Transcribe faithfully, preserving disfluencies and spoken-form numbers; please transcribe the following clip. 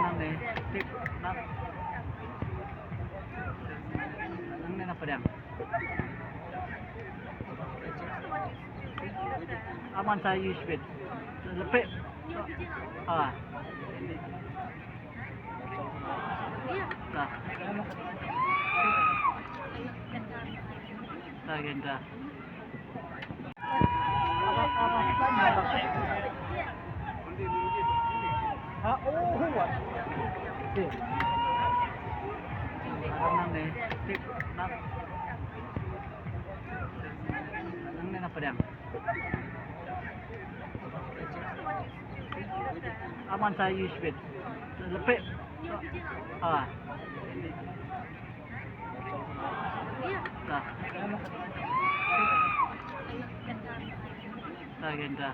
Nangne, tik, nang. Nangne na padiang. Aman sa use bit. Lepek. Ah. Ta. Ta genta. Ha, oh, what? Nangne, tik, nang. Nangne na padiang. Aman sa use bit. Lepek. Ah. Ta. Ta genta.